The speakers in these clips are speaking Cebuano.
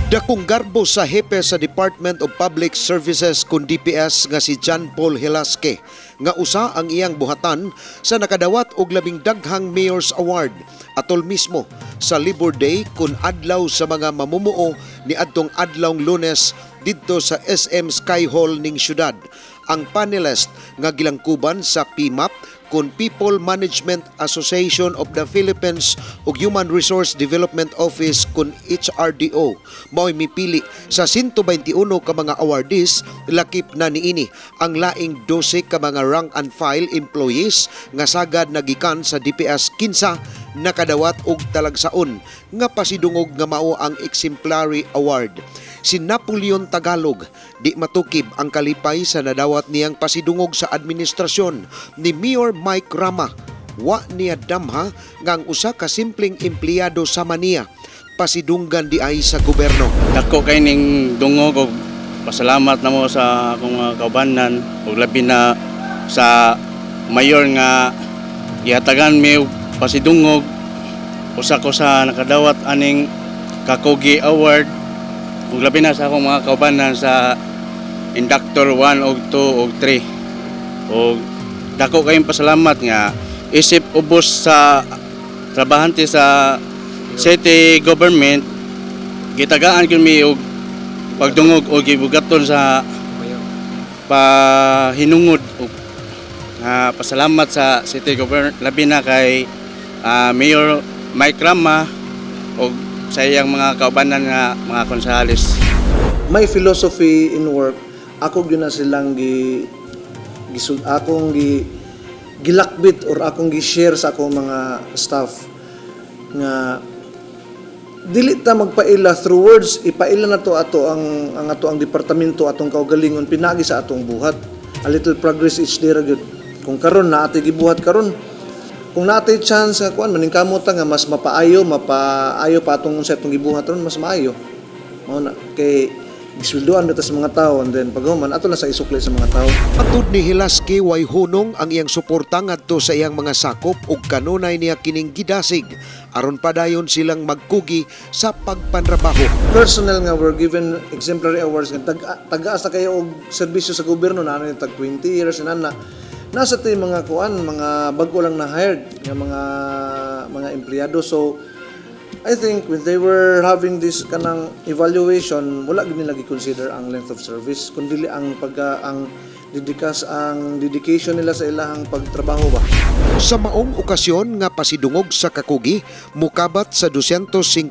Dakong garbo sa hepe sa Department of Public Services kun DPS nga si John Paul Helasque nga usa ang iyang buhatan sa nakadawat og labing daghang Mayor's Award atol mismo sa Labor Day kun adlaw sa mga mamumuo ni adtong adlawng Lunes didto sa SM Sky Hall ning syudad. Ang panelist nga gilangkuban sa PMAP kun People Management Association of the Philippines ug Human Resource Development Office kun HRDO mao'y mipili sa 121 ka mga awardees. Lakip na niini ang laing 12 ka mga rank and file employees nga sagad nagikan sa DPS kinsa nakadawat og talagsaon nga pasidungog nga mao ang Exemplary Award. Si Napoleon Tagalog, di matukib ang kalipay sa nadawat niyang pasidungog sa administrasyon ni Mayor Mike Rama. Wa niya damha nga ang usa ka simpleng empleyado sama niya pasidunggan di ay sa gobyerno. Dako kay ning dungog og pasalamat namo sa akong mga kaubanan ug labi na sa mayor nga gihatagan mi og pasidungog. Usa ko sa nakadawat aning Kakugi Award ug labi na sa akong mga kaubanan sa Inductor 1 ug 2 ug 3 ug dako kayong pasalamat nga isip ubos sa trabahante sa city government, gitagaan gyud mi og pagdungog o gibugaton sa pahinungod og pasalamat sa city government, labi na kay Mayor Mike Rama og sa iyang mga kaubanan nga mga konsehales. My philosophy in work, ako gyud na silang gi gisul akong gi gilakbit or akong gi-share sa akong mga staff nga dili ta magpaila through words. Ipaila na to ato ang ato ang departamento, atong kaugalingon, pinagi sa atong buhat. A little progress each day ra gyud. Kung karon na atay gibuhat karon, kung naatay chance nga kuan, maningkamot ta nga mas mapaayo, mapaayo pa atong sa atong gibuhat ron, mas maayo. Mao na kay gisweldoan ta sa mga tao, and then pag human ato na sa isukli sa mga tao. Matud ni Hilaski, way hunong ang iyang suporta ngadto sa iyang mga sakop ug kanunay niya kining gidasig aron padayon silang magkugi sa pagpanrabaho. Personal nga were given exemplary awards nga tag tagaas na kayo og serbisyo sa gobyerno na ano, tag 20 years na na nasa to yung mga kuan, mga bag-o lang na hired nga mga empleyado. So I think when they were having this kanang evaluation, wala gyud nila gi-consider ang length of service kundi ang pagka ang dedikas ang dedication nila sa ilahang pagtrabaho ba. Sa maong okasyon nga pasidungog sa Kakugi, mukabat sa 259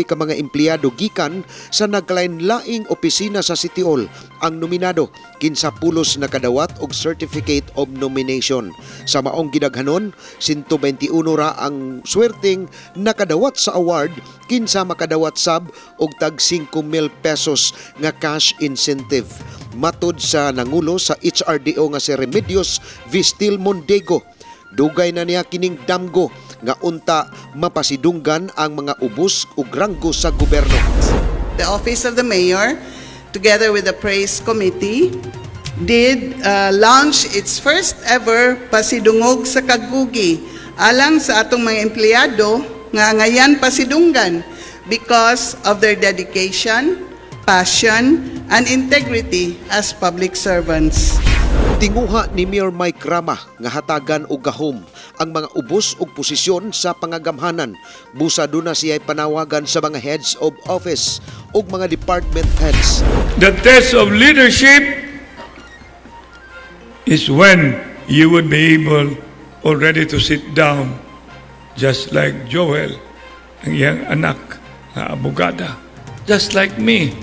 ka mga empleyado gikan sa nagkalain-laing opisina sa City Hall ang nominado kinsa pulos nakadawat og Certificate of Nomination. Sa maong gidaghanon, 121 ra ang swerteng nakadawat sa award kinsa makadawat sab og tag 5,000 pesos nga cash incentive. Matod sa nangulo sa HRDO nga si Remedios Vistil Mondego, dugay na niya kining damgo nga unta mapasidunggan ang mga ubos ug ranggo sa gobyerno. The Office of the Mayor, together with the Praise Committee, did launch its first ever Pasidungog sa Kagugi alang sa atong mga empleyado nga ngayan pasidunggan because of their dedication, passion, and integrity as public servants. Tinguha ni Mayor Mike Rama nga hatagan og gahom ang mga ubos og posisyon sa pangagamhanan. Busa duna siya panawagan sa mga heads of office ug mga department heads. The test of leadership is when you would be able already to sit down just like Joel, ang iyang anak nga abogada. Just like me,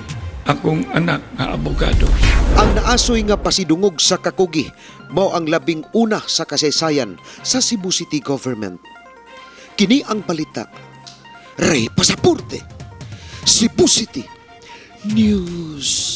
akong anak nga abogado. Ang naasoy nga pasidungog sa Kakugi mao ang labing una sa kasaysayan sa Cebu City Government. Kini ang balita. Ray Pasaporte, Cebu City News.